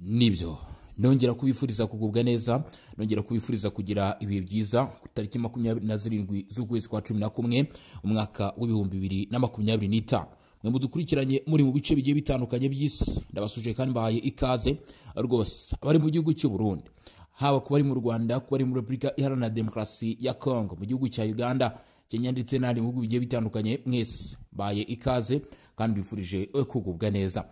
Nibyo, nongera kubifuriza kugubwa neza, nongera kubifuriza kugira ibihe byiza ku tariki 27 z'ukwezi kwa 11 umwaka w'2025. Mwe mudukurikiranye muri mu bice bigiye bitandukanye by'isi, ndabasuje kandi mbahaye ikaze rwose. Abari mu gihugu cy'u Burundi, haba kuba ari mu Rwanda, kuba ari muri Repubulika Iharanira Demokarasi ya Kongo, mu gihugu cya Uganda, Kenya ndetse n'ahandi bihugu bigiye bitandukanye, mwese mbahaye ikaze kandi bifurije kugubwa neza.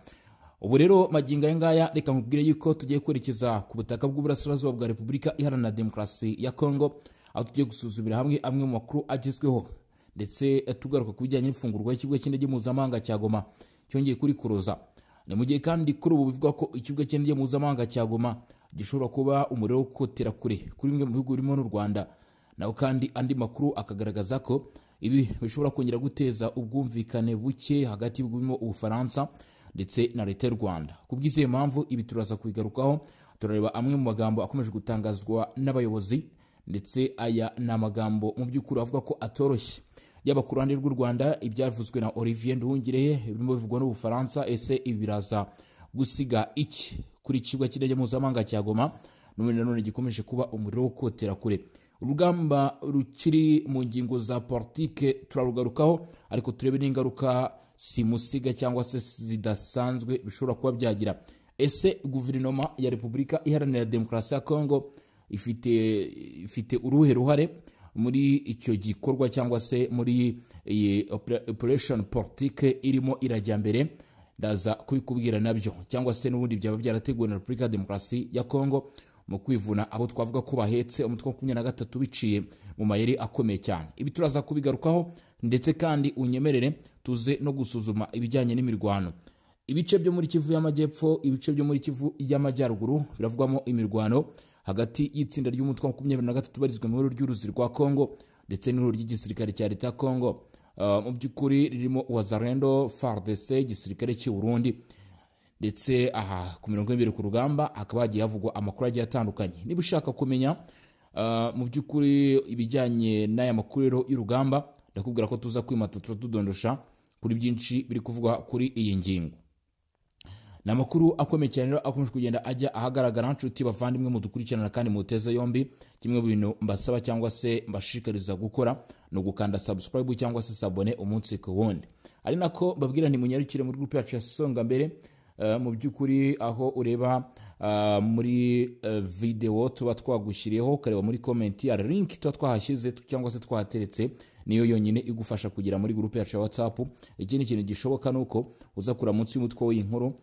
Ubu rero magingo aya ngaya reka nkubwire yuko tugiye kwerekeza ku butaka bw'uburasirazuba bwa Repubulika Iharanira Demokarasi ya Kongo, aho tugiye gusuzumira hamwe amwe mu makuru agezweho, ndetse tugaruka ku bijyanye n'ifungurwa ry'ikibuga cy'indege mpuzamahanga cya Goma cyongeye kuri kuroza. Ni mu gihe kandi kuri ubu bivugwa ko ikibuga cy'indege mpuzamahanga cya Goma gishobora kuba umuriro wo kotera kure kuri bimwe mu bihugu birimo n'u Rwanda. Naho kandi andi makuru akagaragaza ko ibi bishobora kongera guteza ubwumvikane buke hagati y'ibihugu birimo Ubufaransa ndetse na leta y'u Rwanda. Kubw'izihe mpamvu ibi turaza kubigarukaho, turareba amwe mu magambo akomeje gutangazwa n'abayobozi, ndetse aya ni amagambo mu by'ukuri avuga ko atoroshye, yaba ku ruhande rw'u Rwanda ibyavuzwe na Olivier Nduhungirehe birimo bivugwa n'Ubufaransa. Ese ibi biraza gusiga iki kuri ikibuga cy'indege mpuzamahanga cya Goma n'ubundi nanone gikomeje kuba umuriro wo kotera kure? Urugamba rukiri mu ngingo za politike turarugarukaho, ariko turebe n'ingaruka simusiga cyangwa se zidasanzwe bishobora kuba byagira. Ese guverinoma ya Repubulika Iharanira Demokarasi ya Kongo ifite uruhe ruhare muri icyo gikorwa cyangwa se muri iyi operation politique irimo irajya mbere? Ndaza kubikubwira nabyo, cyangwa se n'ubundi byaba byarateguwe na Repubulika ya Demokarasi ya Kongo mu kwivuna abo twavuga ko bahetse umutwe wa 23 biciye mu mayeri akomeye cyane. Ibi turaza kubigarukaho, ndetse kandi unyemerere tuze no gusuzuma ibijyanye n'imirwano. Ibice byo muri Kivu y'Amajyepfo, ibice byo muri Kivu y'Amajyaruguru biravugwamo imirwano hagati y'itsinda ry'umutwe wa 23 barizwa mu ry'uruzi rwa Kongo ndetse n'ihuriro ry'igisirikare cya leta ya Kongo, mu by'ukuri ririmo Wazalendo, FARDC, igisirikare cy'u Burundi. Ndetse aha ku mirongo y'imbere ku rugamba hakaba hagiye havugwa amakuru agiye atandukanye. Niba ushaka kumenya mu by'ukuri ibijyanye n'aya makuru rero y'urugamba, ndakubwira ko tuza kwimata turadudondosha kuri byinshi biri kuvugwa kuri iyi ngingo. Ni amakuru akomeye cyane rero akomeje kugenda ajya ahagaragara. Nshuti bavandimwe mudukurikirana kandi muteze yombi, kimwe mu bintu mbasaba cyangwa se mbashishikariza gukora ni ugukanda subscribe cyangwa se s'abonner umunsi ku wundi, ari nako mbabwira nti munyarukire muri groupe yacu ya Songa Mbere. Mu by'ukuri aho ureba muri video tuba twagushyiriyeho, ukareba muri comment ya link tuba twahashyize cyangwa se twahateretse, niyo yonyine igufasha kugera muri groupe yacu ya WhatsApp. Ikindi kintu gishoboka nuko uza kura munsi y'umutwe w'iyi nkuru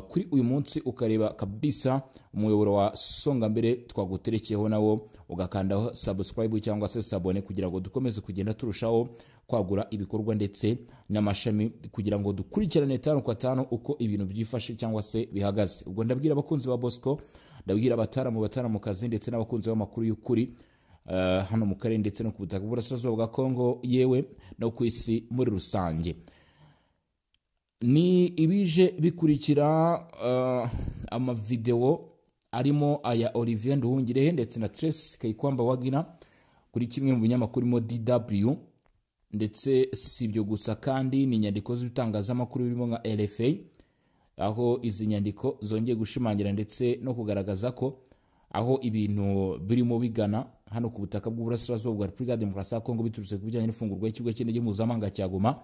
kuri uyu munsi, ukareba kabisa umuyoboro wa Songa Mbere twaguterekeyeho, nawo ugakandaho subscribe cyangwa se s'abonner, kugira ngo dukomeze kugenda turushaho kwagura ibikorwa ndetse n'amashami, kugira ngo dukurikirane tano kwa tano uko ibintu byifashe cyangwa se bihagaze. Ubwo ndabwira abakunzi ba Bosco, ndabwira abataramu bataramukazi ndetse n'abakunzi b'amakuru y'ukuri hano mu karere ndetse no ku butaka bw'uburasirazuba bwa Kongo, yewe no ku isi muri rusange. Ni ibije bikurikira amavideo arimo aya Olivier Nduhungirehe ndetse na Tracy Kayikwamba Wagner kuri kimwe mu binyamakuru birimo DW. Ndetse si ibyo gusa kandi, ni inyandiko z'ibitangazamakuru birimo nka RFA, aho izi nyandiko zongeye gushimangira ndetse no kugaragaza ko aho ibintu birimo bigana hano ku butaka bw'uburasirazuba bwa Repubulika ya Demokarasi ya Kongo biturutse ku bijyanye n'ifungurwa ry'ikibuga cy'indege mpuzamahanga cya Goma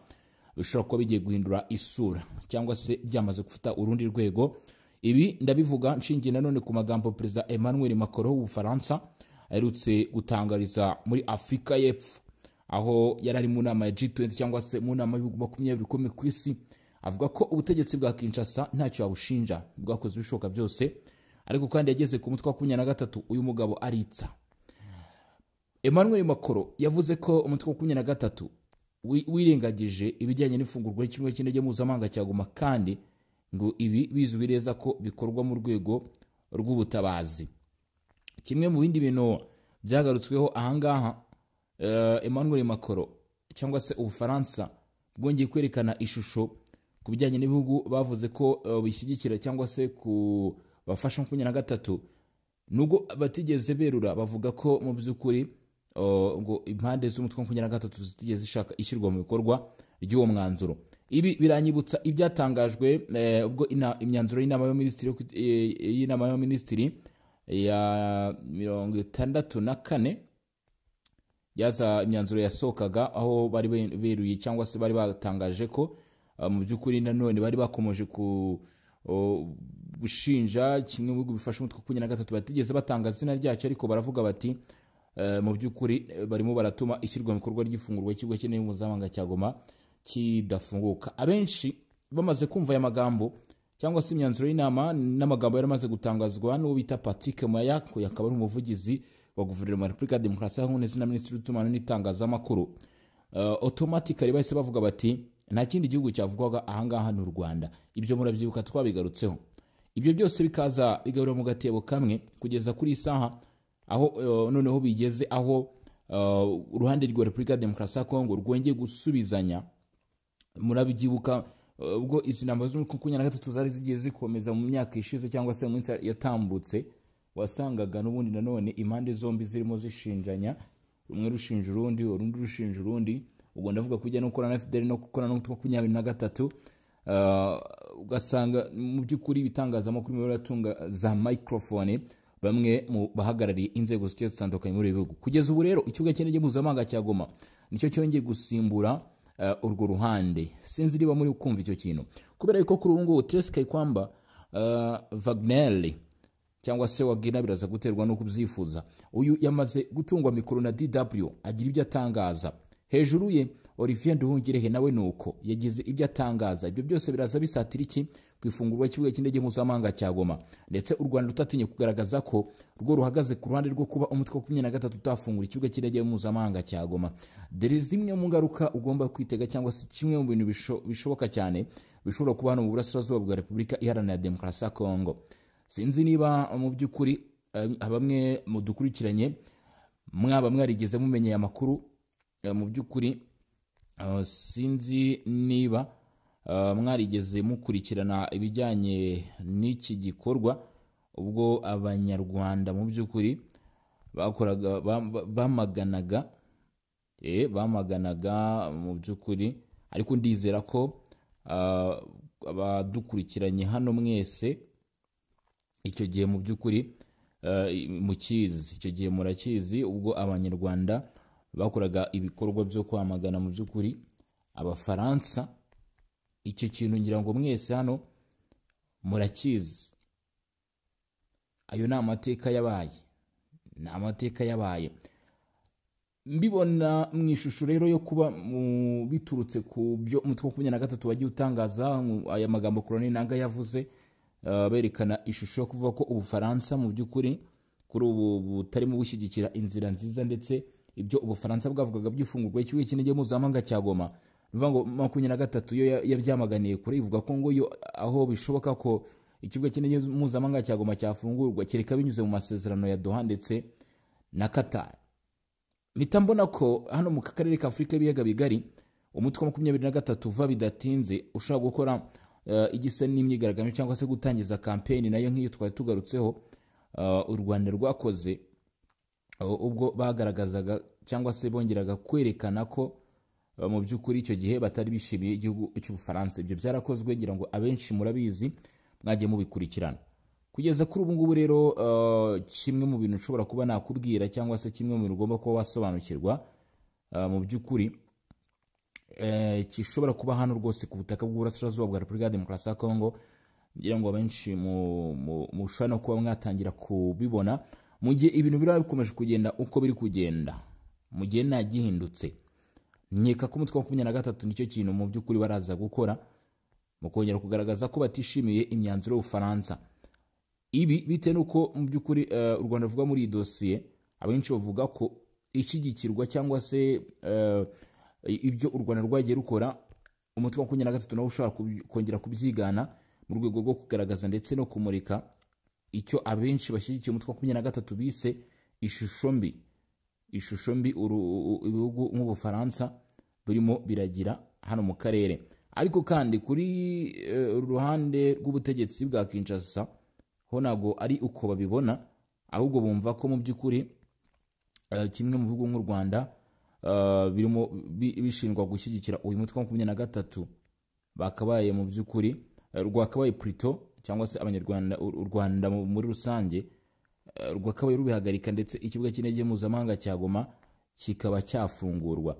bishobora kuba bigiye guhindura isura cyangwa se byamaze gufata urundi rwego. Ibi ndabivuga nshingiye nanone ku magambo Perezida Emmanuel Macron w'Ubufaransa aherutse gutangariza muri Afurika y'Epfo, aho yari ari mu nama ya G20 cyangwa se mu nama y'ibihugu 20 bikomeye ku isi, avuga ko ubutegetsi bwa Kinshasa ntacyo yabushinja, bwakoze ibishoboka byose, ariko kandi yageze ku mutwe wa 23 uyu mugabo aritsa. Emmanuel Macron yavuze ko umutwe wa 23 wirengagije ibijyanye n'ifungurwa ry'ikibuga cy'indege mpuzamahanga cya Goma, kandi ngo ibi bizwi neza ko bikorwa mu rwego rw'ubutabazi. Kimwe mu bindi bintu byagarutsweho ahangaha, Emmanuel Macron cyangwa se Ubufaransa bwongeye kwerekana ishusho ku bijyanye n'ibihugu bavuze ko bishyigikira cyangwa se ku bafasha 23, nubwo batigeze berura bavuga ko mu by'ukuri ngo impande z'umutwe wa 23 zitigeze zishaka ishyirwa mu bikorwa ry'uwo mwanzuro. Ibi biranyibutsa ibyatangajwe ubwo imyanzuro y'inama y'abaminisitiri ya 64 yaza, imyanzuro yasohokaga aho bari beruye cyangwa se bari batangaje ko mu by'ukuri nanone bari bakomeje ku gushinja kimwe mu bihugu bifasha umutwe 23. Batigeze batangaza izina ryacyo, ariko baravuga bati mu by'ukuri barimo baratuma ishyirwa mu bikorwa ry'ifungurwa ry'ikibuga cy'indege mpuzamahanga cya Goma kidafunguka. Abenshi bamaze kumva aya magambo cyangwa se imyanzuro y'inama n'amagambo yari amaze gutangazwa n'uwo bita Patrick Muyaya, akaba ari umuvugizi wa guverinoma ya Repubulika ya Demokarasi ya Kongo ndetse na minisitiri w'itumanaho n'itangazamakuru, automatically bahise bavuga bati nta kindi gihugu cyavugwaga ahangaha, ni u Rwanda. Ibyo murabyibuka, twabigarutseho. Ibyo byose bikaza bigarura mu gatebo kamwe kugeza kuri iyi saha aho noneho bigeze aho uruhande rwa Repubulika ya Demokarasi ya Kongo rwongeye gusubizanya. Murabyibuka ubwo izi ntambara zo muri 23 zari zigiye zikomeza mu myaka ishize cyangwa se mu minsi yatambutse, wasangaga n'ubundi nanone impande zombi zirimo zishinjanya, rumwe rushinja urundi, urundi rushinja urundi. Ubwo ndavuga kujya no gukorana na FDLR no gukorana n'umutwe 23. Ugasanga mu by'ukuri ibitangazamakuru birimo biratunga za microphone bamwe mu bahagarariye inzego zigiye zitandukanye muri ibi bihugu. Kugeza ubu rero ikibuga cy'indege mpuzamahanga cya Goma nicyo cyongeye gusimbura urwo ruhande. Sinzi niba muri kumva icyo kintu, kubera yuko kuri ubu ngubu Thérèse Kayikwamba Wagner cyangwa se Wagner, biraza guterwa no kubyifuza, uyu yamaze gutungwa mikoro na DW agira ibyo atangaza. Hejuru ye Olivier Nduhungirehe nawe nuko yagize ibyo atangaza. Ibyo byose biraza bisatira iki ku ifungurwa cy'ikibuga cy'indege mpuzamahanga cya Goma, ndetse u Rwanda rutatinye kugaragaza ko rwo ruhagaze ku ruhande rwo kuba umutwe wa 23 utafungura ikibuga cy'indege mpuzamahanga cya Goma. Dore zimwe mu ngaruka ugomba kwitega cyangwa se kimwe mu bintu bishoboka cyane bishobora kuba hano mu burasirazuba bwa Repubulika Iharanira Demokarasi ya Kongo. Sinzi niba mu by'ukuri bamwe mudukurikiranye mwaba mwarigeze mumenya aya makuru. Mu by'ukuri sinzi niba mwarigeze mukurikirana ibijyanye n'iki gikorwa ubwo Abanyarwanda mu by'ukuri bakoraga bamaganaga mu by'ukuri. Ariko ndizera ko abadukurikiranye hano mwese icyo gihe mu by'ukuri mukizi, icyo gihe murakizi, ubwo Abanyarwanda bakoraga ibikorwa byo kwamagana mu by'ukuri Abafaransa. Icyo kintu ngira ngo mwese hano murakizi. Ayo ni amateka yabaye, ni amateka yabaye. Mbibona mu ishusho rero yo kuba biturutse ku byo umutwe wa 23 wagiye utangaza, aya magambo Colonel Nanga yavuze, berekana ishusho yo kuvuga ko Ubufaransa mu by'ukuri kuri ubu butarimo gushyigikira inzira nziza, ndetse ibyo Ubufaransa bwavugaga by'ifungurwa ry'ikibuga cy'indege mpuzamahanga cya Goma, bivuga ngo 23 yo yabyamaganiye kure, ivuga ko ngo yo aho bishoboka ko ikibuga cy'indege mpuzamahanga cya Goma cyafungurwa kereka binyuze mu masezerano ya Doha ndetse na Qatar. Mpita mbona ko hano mu karere ka Afurika y'ibiyaga bigari umutwe wa 23 uva bidatinze ushobora gukora igisa n'imyigaragambyo cyangwa se gutangiza kampeni nayo nk'iyo twari tugarutseho u Rwanda rwakoze ubwo bagaragazaga cyangwa se bongeraga kwerekana ko mu by'ukuri icyo gihe batari bishimiye igihugu cy'Ubufaransa. Ibyo byarakozwe, ngira ngo abenshi murabizi, mwagiye mubikurikirana. Kugeza kuri ubu ngubu rero kimwe mu bintu nshobora kuba nakubwira cyangwa se kimwe mu bintu ugomba kuba wasobanukirwa mu by'ukuri gishobora kuba hano rwose ku butaka bw'uburasirazuba bwa Repubulika ya Demokarasi ya Kongo, ngira ngo abenshi mushobora no kuba mwatangira kubibona mu gihe ibintu biraba bikomeje kugenda uko biri kugenda, mu gihe nta gihindutse, nkeka ko umutwe wa 23 nicyo kintu mu by'ukuri baraza gukora mu kongera kugaragaza ko batishimiye imyanzuro y'Ubufaransa. Ibi bitewe n'uko mu by'ukuri u Rwanda ruvuga muri iyi dosiye, abenshi bavuga ko ishyigikirwa cyangwa se ibyo u Rwanda rwagiye rukora, umutwe wa 23 nawo ushobora kongera kubyigana mu rwego rwo kugaragaza ndetse no kumurika icyo abenshi bashyigikiye umutwe wa 23 bise ishusho mbi, ishusho mbi ibihugu nk'Ubufaransa birimo biragira hano mu karere. Ariko kandi kuri uruhande rw'ubutegetsi bwa Kinshasa ho ntabwo ari uko babibona, ahubwo bumva ko mu by'ukuri kimwe mu bihugu nk'u Rwanda birimo bishinjwa gushyigikira uyu mutwe wa 23. bakabaye mu by'ukuri rwakabaye plutôt, cyangwa se Abanyarwanda, u Rwanda muri rusange rwakabaye rubihagarika, ndetse ikibuga cy'indege mpuzamahanga cya Goma kikaba cyafungurwa.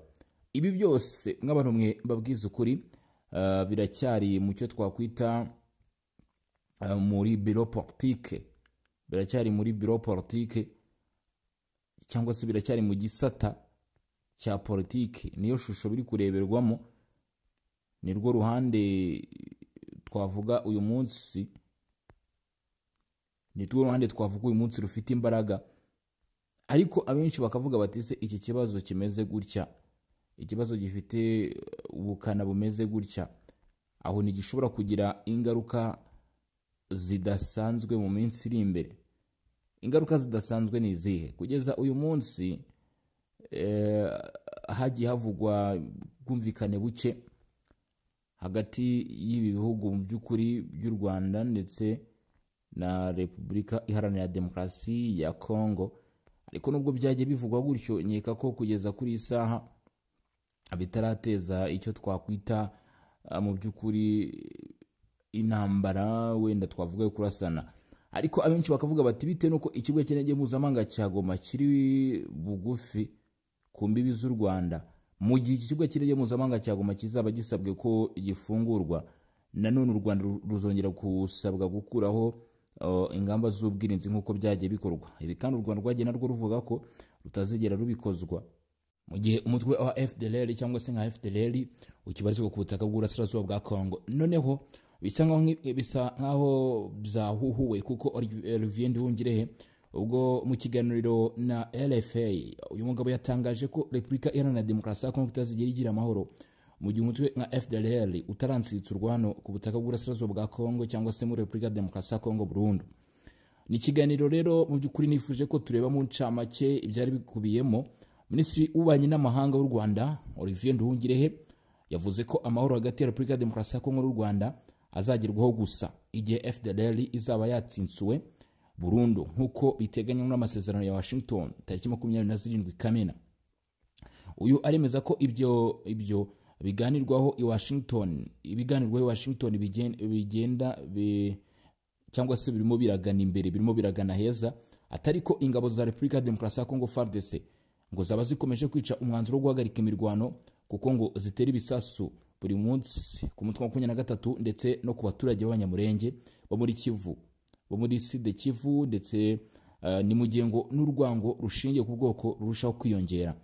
Ibi byose, nk'abantu mwe mbabwiza ukuri, biracyari mu cyo twakwita muri bureau politique, biracyari muri bureau politique cyangwa se biracyari mu gisata cya politike. Niyo shusho biri kureberwamo, ni rwo ruhande twavuga uyu munsi, ni rwo ruhande twavuga uyu munsi rufite imbaraga. Ariko abenshi bakavuga bati: "Se iki kibazo kimeze gutya, ikibazo gifite ubukana bumeze gutya, aho ntigishobora kugira ingaruka zidasanzwe mu minsi iri imbere?" Ingaruka zidasanzwe ni izihe? Kugeza uyu munsi hagiye havugwa ubwumvikane buke hagati y'ibi bihugu mu by'ukuri by'u Rwanda ndetse na Repubulika Iharanira Demokarasi ya Kongo. Ariko nubwo byagiye bivugwa gutyo, nkeka ko kugeza kuri iyi saha bitarateza icyo twakwita mu by'ukuri intambara, wenda twavuga yo kurasana. Ariko abenshi bakavuga bati bitewe n'uko ikibuga cy'indege mpuzamahanga cya Goma kiri bugufi ku mbibi z'u Rwanda, mu gihe iki kibuga cy'indege mpuzamahanga cya Goma kizaba gisabwe ko gifungurwa, nanone u Rwanda ruzongera gusabwa gukuraho ingamba z'ubwirinzi nk'uko byagiye bikorwa. Ibi kandi u Rwanda rwagiye narwo ruvuga ko rutazigera rubikozwa mu gihe umutwe wa FDLR cyangwa se nka FDLR ukibarizwa ku butaka bw'uburasirazuba bwa Congo. Noneho bisa nkaho byahuhuwe, kuko Olivier Nduhungirehe, ubwo mu kiganiro na RFA, uyu mugabo yatangaje ko Repubulika Iharanira Demokarasi ya Kongo itazigera igira amahoro mu gihe umutwe nka FDLR utaransitsurwa hano ku butaka bw'uburasirazuba bwa Kongo cyangwa se muri Repubulika ya Demokarasi ya Kongo burundu. Ni ikiganiro rero mu by'ukuri nifuje ko tureba mu ncamake ibyari bikubiyemo. Minisitiri w'Ububanyi n'Amahanga w'u Rwanda, Olivier Nduhungirehe, yavuze ko amahoro hagati ya Repubulika ya Demokarasi ya Kongo n'u Rwanda azagerwaho gusa igihe FDLR izaba yatsinsuwe burundu nk'uko biteganywa n'amasezerano ya Washington tariki 27 Kamena. Uyu aremeza ko ibyo biganirwaho i Washington, ibiganirwaho i Washington bigenda cyangwa se birimo biragana imbere, birimo biragana heza, atari ko ingabo za Repubulika ya Demokarasi ya Kongo, FARDC, ngo zaba zikomeje kwica umwanzuro wo guhagarika imirwano, kuko ngo zitera ibisasu buri munsi ku mutwe wa 23 ndetse no ku baturage b'Abanyamurenge bo muri Kivu, bo muri Sud Kivu, ndetse ni mu gihe ngo n'urwango rushingiye ku bwoko rurushaho kwiyongera.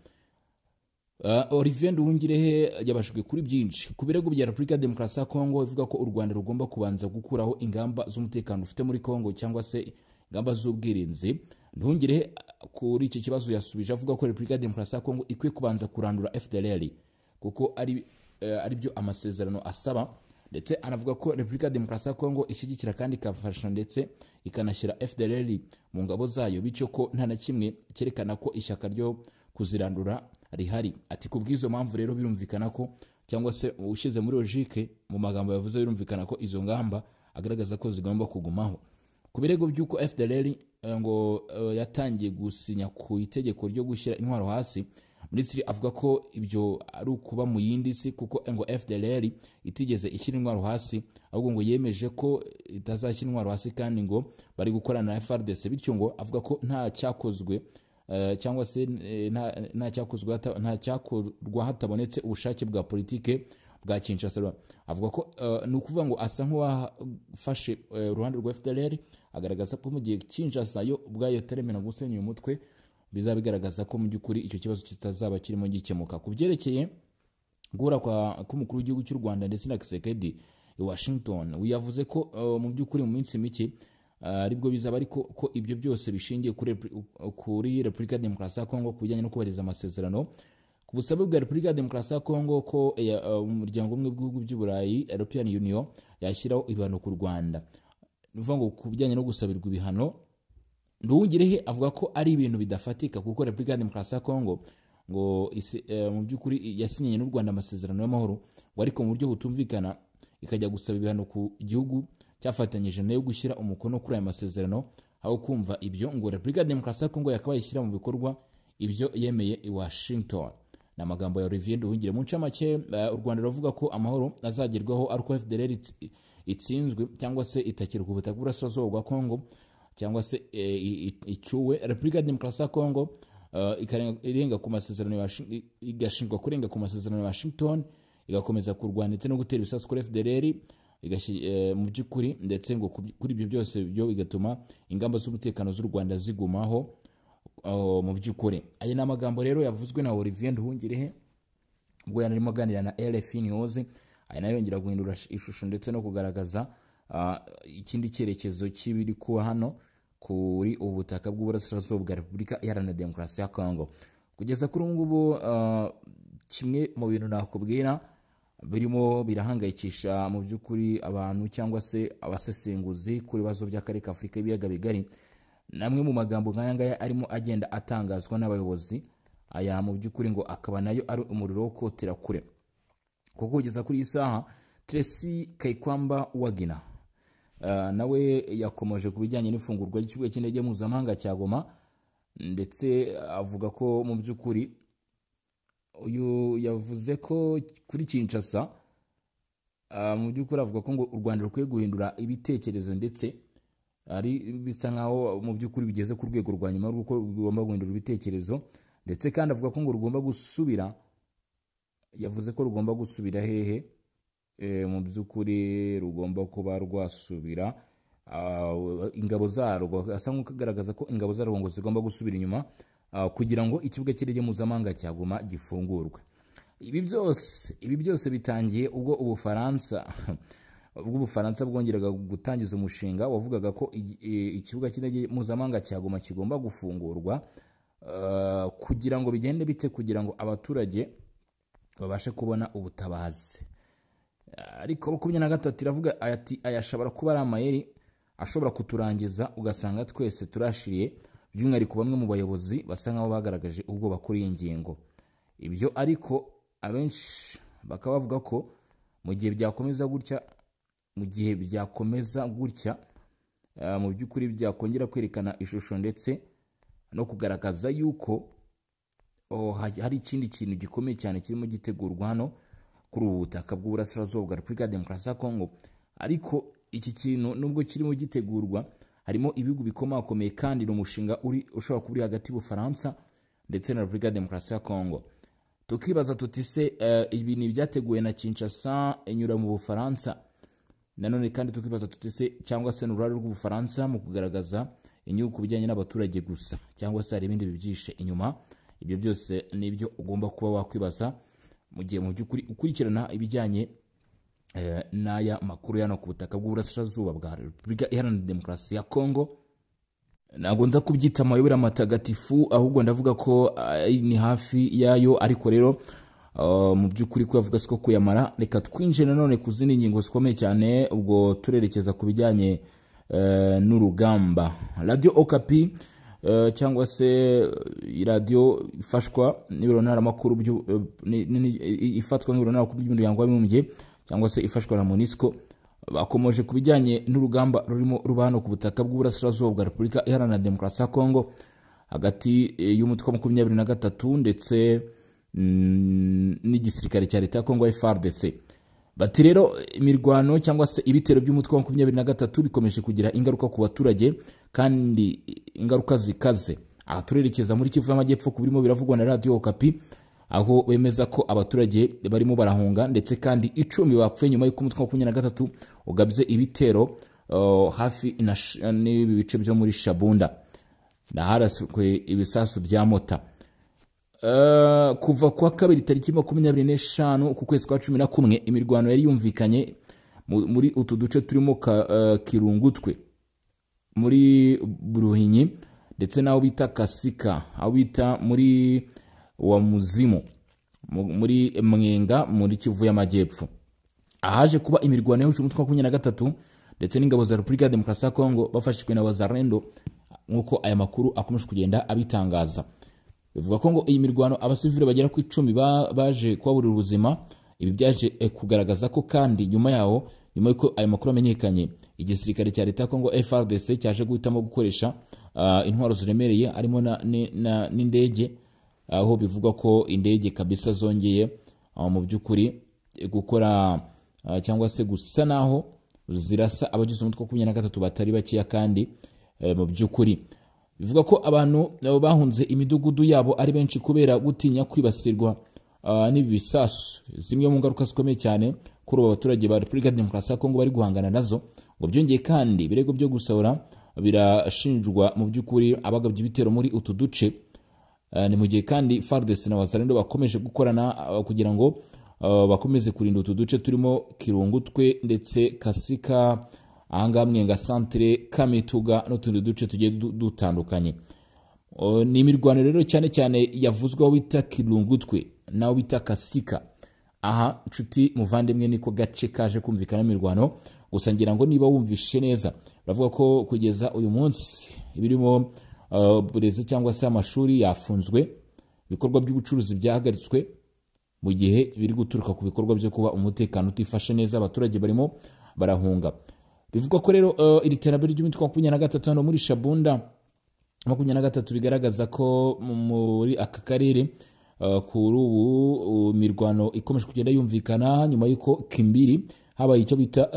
Olivier Nduhungirehe yabashijwe kuri byinshi ku birego bya Repubulika ya Demokarasi ya Kongo ivuga ko u Rwanda rugomba kubanza gukuraho ingamba z'umutekano rufite muri Kongo cyangwa se ingamba z'ubwirinzi. Nduhungirehe kuri iki kibazo yasubije avuga ko Repubulika ya Demokarasi ya Kongo ikwiye kubanza kurandura FDLR kuko ari byo amasezerano asaba, ndetse anavuga ko Repubulika ya Demokarasi ya Kongo ishyigikira kandi ikafasha ndetse ikanashyira FDLR mu ngabo zayo, bityo ko nta na kimwe cyerekana ko ishyaka ryo kuzirandura rihari. Ati ku bw'izo mpamvu rero birumvikana ko, cyangwa se ushyize muri logique mu magambo yavuze, birumvikana ko izo ngamba agaragaza ko zigomba kugumaho. Ku birego by'uko FDLR ngo yatangiye gusinya ku itegeko ryo gushyira intwaro hasi, minisitiri avuga ko ibyo ari ukuba mu yindi si, kuko ngo FDLR itigeze ishyira intwaro hasi, ahubwo ngo yemeje ko itazashyira intwaro hasi kandi ngo bari gukorana na FARDC. Bityo ngo avuga ko nta cyakozwe cyangwa se nta cyakozwe nta cyakorwa hatabonetse ubushake bwa politike bwa Kinshasa. Avuga ko ni ukuvuga ngo asa nk'uwafashe uruhande rwa FDLR, agaragaza ko mu gihe Kinshasa yo ubwayo itaremera gusenya uyu mutwe, bizaba bigaragaza ko mu by'ukuri icyo kibazo kitazaba kirimo gikemuka. Ku byerekeye guhura k'umukuru w'igihugu cy'u Rwanda ndetse na Tshisekedi i Washington, yavuze ko mu by'ukuri mu minsi mike aribwo bizaba, ariko ko ibyo byose bishingiye kuri Repubulika ya Demokarasi ya Kongo ku bijyanye no kubahiriza amasezerano. Ku busabe bwa Repubulika ya Demokarasi ya Kongo ko umuryango umwe w'ibihugu by'Uburayi, European Union, yashyiraho ibihano ku Rwanda, ni ukuvuga ngo ku bijyanye no gusabirwa ibihano, Nduhungirehe avuga ko ari ibintu bidafatika, kuko Repubulika ya Demokarasi ya Kongo ngo mu by'ukuri yasinyanye n'u Rwanda amasezerano y'amahoro, ngo ariko mu buryo butumvikana ikajya gusaba ibihano ku gihugu cyafatanyije nayo gushyira umukono kuri aya masezerano. Aho kumva ibyo, ngo Repubulika ya Demokarasi ya Kongo yakabaye ishyira mu bikorwa ibyo yemeye i Washington. Ni amagambo ya Olivier Nduhungire. Mu ncamake, u Rwanda ruravuga ko amahoro azagerwaho ari uko FDLR itsinzwe cyangwa se itakiri ku butaka bw'uburasirazuba bwa Congo, cyangwa se icyuwe. Repubulika ya Demokarasi ya Congo irenga ku masezerano ya igashinjwa kurenga ku masezerano ya Washington, igakomeza kurwana ndetse no gutera ibisasu kuri FDLR mu by'ukuri, ndetse ngo kuri ibyo byose byo bigatuma ingamba z'umutekano z'u Rwanda zigumaho. Mu by'ukuri aya ni amagambo rero yavuzwe na Olivier Nduhungirehe ubwo yari arimo aganira na RFI News. Aya nayo yongera guhindura ishusho ndetse no kugaragaza ikindi cyerekezo cy'ibiri kuba hano kuri ubu butaka bw'uburasirazuba bwa Repubulika Iharanira Demokarasi ya Congo. Kugeza kuri ubu ngubu, kimwe mu bintu nakubwira birimo birahangayikisha mu by'ukuri abantu cyangwa se abasesenguzi ku bibazo by'akarere ka Afurika y'ibiyaga bigari, namwe mu magambo nk'aya ngaya arimo agenda atangazwa n'abayobozi, aya mu by'ukuri ngo akaba nayo ari umuriro wo kotera kure. Kuko kugeza kuri iyi saha, Tracy Kayikwamba Wagner nawe yakomoje ku bijyanye n'ifungurwa ry'ikibuga cy'indege mpuzamahanga cya Goma, ndetse avuga ko mu by'ukuri uyu yavuze ko kuri Kinshasa, mu by'ukuri avuga ko ngo u Rwanda rukwiye guhindura ibitekerezo, ndetse ari bisa nkaho mu by'ukuri bigeze ku rwego rwa nyuma rw'uko rugomba guhindura ibitekerezo, ndetse kandi avuga ko ngo rugomba gusubira, yavuze ko rugomba gusubira hehe? Mu by'ukuri rugomba kuba rwasubira, ingabo zarwo, asa nk'ukagaragaza ko ingabo zarwo ngo zigomba gusubira inyuma, kugira ngo ikibuga cy'indege mpuzamahanga cya Goma gifungurwe. Ibi byose bitangiye ubwo Ubufaransa bwongeraga gutangiza umushinga wavugaga ko ikibuga cy'indege mpuzamahanga cya Goma kigomba gufungurwa, kugira ngo bigende bite, kugira ngo abaturage babashe kubona ubutabazi. Ariko 23 iravuga ati aya ashobora kuba ari amayeri ashobora kuturangiza, ugasanga twese turashiriye, by'umwihariko bamwe mu bayobozi basa nkaho bagaragaje ubwoba kuri iyi ngingo. Ibyo ariko abenshi bakaba bavuga ko mu gihe byakomeza gutya, mu by'ukuri byakongera kwerekana ishusho ndetse no kugaragaza yuko hari ikindi kintu gikomeye cyane kirimo gitegurwa hano kuri ubu butaka bw'uburasirazuba bwa Repubulika ya Demokarasi ya Kongo. Ariko iki kintu nubwo kirimo gitegurwa, harimo ibihugu bikomakomeye, kandi ni umushinga uri ushobora kuba uri hagati y'Ubufaransa ndetse na Repubulika ya Demokarasi ya Kongo. Tukibaza tuti se ibi ni ibyateguwe na Kinshasa inyura mu Bufaransa? Nanone kandi tukibaza tuti se cyangwa se ni uruhare rw'Ubufaransa mu kugaragaza inyungu ku bijyanye n'abaturage gusa, cyangwa se hari ibindi bibyishe inyuma? Ibyo byose nibyo ugomba kuba wakwibaza mu gihe mu by'ukuri ukurikirana ibijyanye n'aya makuru yano ku butaka bw'uburasirazuba bwa Repubulika Iharanira Demokarasi ya Kongo. Ntabwo nza kubyita amayobera matagatifu, ahubwo ndavuga ko ni hafi yayo. Ariko rero, mu by'ukuri kuyavuga siko kuyamara. Reka twinjire nanone ku zindi ngingo zikomeye cyane. Ubwo turerekeza ku bijyanye n'urugamba. Radio Okapi, cyangwa se radiyo ifashwa n'ibiro ntaramakuru ifatwa nk'ibiro ntaramakuru by'umuryango w'abibumbye, cyangwa se ifashwa na MONUSCO, bakomoje ku bijyanye n'urugamba rurimo ruba hano ku butaka bw'uburasirazuba bwa Repubulika Iharanira Demokarasi ya Kongo hagati y'umutwe wa 23 ndetse n'igisirikare cya leta ya Kongo FARDC. Bati rero imirwano cyangwa se ibitero by'umutwe wa 23 bikomeje kugira ingaruka ku baturage, kandi ingaruka zikaze. Aha turerekeza muri Kivu y'Amajyepfo ku birimo biravugwa na Radio Okapi, aho bemeza ko abaturage barimo barahunga, ndetse kandi 10 bapfuye nyuma y'uko umutwe wa 23 ugabye ibitero hafi n'ibi bice byo muri Shabunda naharaswe ibisasu bya mortar. Kuva kuwa kabiri tariki 25 ku kwezi kwa 11, imirwano yari yumvikanye muri utu duce turimo Kirungutwe, muri Buruhinyi, ndetse n'aho bita Kasika, aho bita muri wa Muzimu, muri Mwenga, muri Kivu y'Amajyepfo, ahaje kuba imirwano yahuje umutwe wa 23 ndetse n'ingabo za Repubulika ya Demokarasi ya Kongo bafashijwe na Wazalendo, nk'uko aya makuru akomeje kugenda abitangaza. Bivuga ko ngo iyi mirwano abasivile bagera ku 10 baje kubaburira ubuzima. Ibi byaje kugaragaza ko kandi nyuma yaho, nyuma y'uko aya makuru amenyekanye, igisirikare cya leta ya Kongo FARDC cyaje guhitamo gukoresha intwaro ziremereye, harimo n'indege. aho bivugwa ko indege kabisa zongeye mu by'ukuri gukora cyangwa se gusa naho zirasa abagize umutwe wa 23 batari bakeya. Kandi mu by'ukuri bivuga ko abantu bahunze imidugudu yabo ari benshi kubera gutinya kwibasirwa n'ibi bisasu. Zimwe mu ngaruka zikomeye cyane kuri abo baturage ba Repubulika ya Demokarasi ya Kongo bari guhangana nazo. Ngo byongeye kandi ibirego byo gusahura birashinjwa mu by'ukuri abagabye ibitero muri utu duce. Ni mu gihe kandi FARDC na Wazalendo bakomeje gukorana kugira ngo bakomeze kurinda utu duce turimo Kirungutwe ndetse Kasika, ahangaha Mwenga Centre, Kamituga n'utundi duce tugiye dutandukanye. Ni imirwano rero cyane cyane yavuzweho bita Kirungutwe naho bita Kasika. Aha nshuti muvandimwe niko gace kaje kumvikana imirwano. Gusa ngira ngo niba wumvishe neza, baravuga ko kugeza uyu munsi ibirimo burezi cyangwa se amashuri yafunzwe, ibikorwa by'ubucuruzi byahagaritswe, mu gihe biri guturuka ku bikorwa byo kuba umutekano utifashe neza, abaturage barimo barahunga. Bivugwa ko rero iri terambere ry'umutwe wa 23 hano muri Shabunda 23 bigaragaza ko muri aka karere kuri ubu imirwano ikomeje kugenda yumvikana, nyuma y'uko Kimbiri habaye icyo bita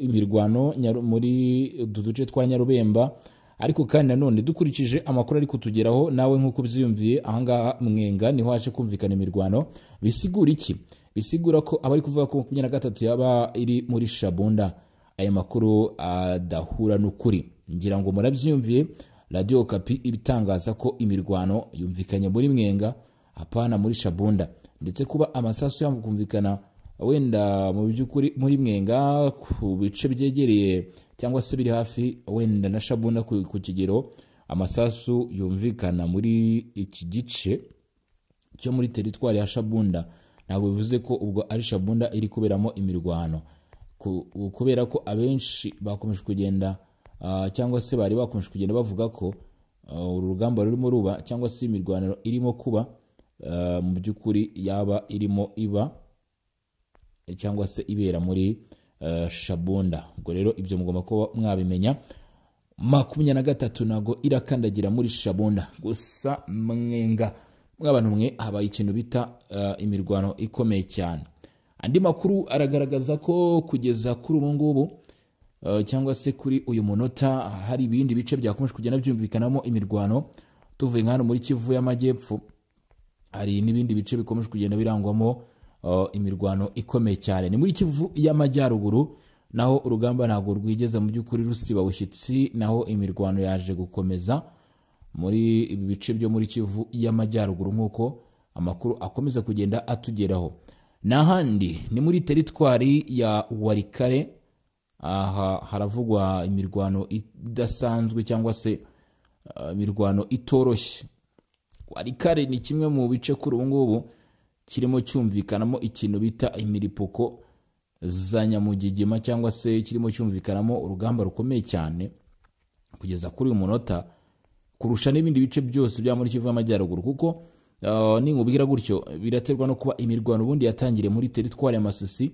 imirwano muri utu duce twa Nyarubemba. Ariko kandi nanone dukurikije amakuru ari kutugeraho, nawe nk'uko byiyumviye ahangaha Mwenga niho haje kumvikana imirwano. Bisigura iki? Bisigura ko abari kuvuga ko 23 yaba iri muri Shabunda, aya makuru adahura n'ukuri. Ngira ngo murabyiyumviye, Radio Okapi ibitangaza ko imirwano yumvikanye muri Mwenga, hapana muri Shabunda. Ndetse kuba amasasu yumvikana wenda mu by'ukuri muri Mwenga ku bice byegereye cyangwa se biri hafi wenda na Shabunda ku kigero amasasu yumvikana muri iki gice cyo muri teritwari ya Shabunda, ntabwo bivuze ko ubwo ari Shabunda iri kuberamo imirwano, kubera ko abenshi bakomeje kugenda cyangwa se bari bakomeje kugenda bavuga ko uru rugamba rurimo ruba cyangwa se imirwano irimo kuba mu by'ukuri yaba irimo iba cyangwa se ibera muri Shabunda. Ubwo rero ibyo mugomba kuba mwabimenya. 23 nago irakandagira muri Shabunda. Gusa Mwenga mwabantu mwe habaye ikintu bita imirwano ikomeye cyane. Andi makuru aragaragaza ko kugeza kuri ubu ngubu cyangwa se kuri uyu munota hari ibindi bice byakomeje kugenda byumvikanamo imirwano. Tuvuye nk'hano muri Kivu y'Amajyepfo, hari n'ibindi bice bikomeje kugenda birangwamo imirwano ikomeye cyane. Ni muri Kivu y'Amajyaruguru naho urugamba ntabwo rwigeze mu by'ukuri rusiba bushyitsi, naho imirwano yaje gukomeza muri ibi bice byo muri Kivu y'Amajyaruguru nk'uko amakuru akomeza kugenda atugeraho. N'ahandi ni muri teritwari ya Warikare, aha haravugwa imirwano idasanzwe cyangwa se imirwano itoroshye. Warikare ni kimwe mu bice kuri ubu ngubu kirimo cyumvikanamo ikintu bita imiripoko za Nyamugigima, cyangwa se kirimo cyumvikanamo urugamba rukomeye cyane kugeza kuri uyu munota kurusha n'ibindi bice byose bya muri Kivu y'Amajyaruguru. Kuko ninkubwira gutyo biraterwa no kuba imirwano ubundi yatangiriye muri teritwari ya Masisi,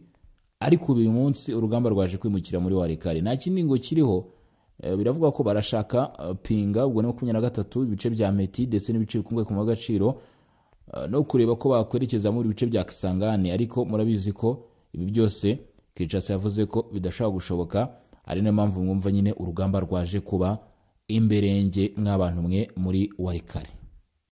ariko uyu munsi urugamba rwaje kwimukira muri Warikare. Nta kindi ngo kiriho, biravuga ko barashaka pinga ubwo ni 23 ibice bya Meti ndetse n'ibice bikungahaye ku magaciro, no kureba ko bakwerekeza muri ibice bya Kisangani. Ariko murabizi ko ibi byose Kinshasa yavuze ko bidashobora gushoboka, ari nayo mpamvu mwumva nyine urugamba rwaje kuba imberenge mw'abantu mwe muri Warikare.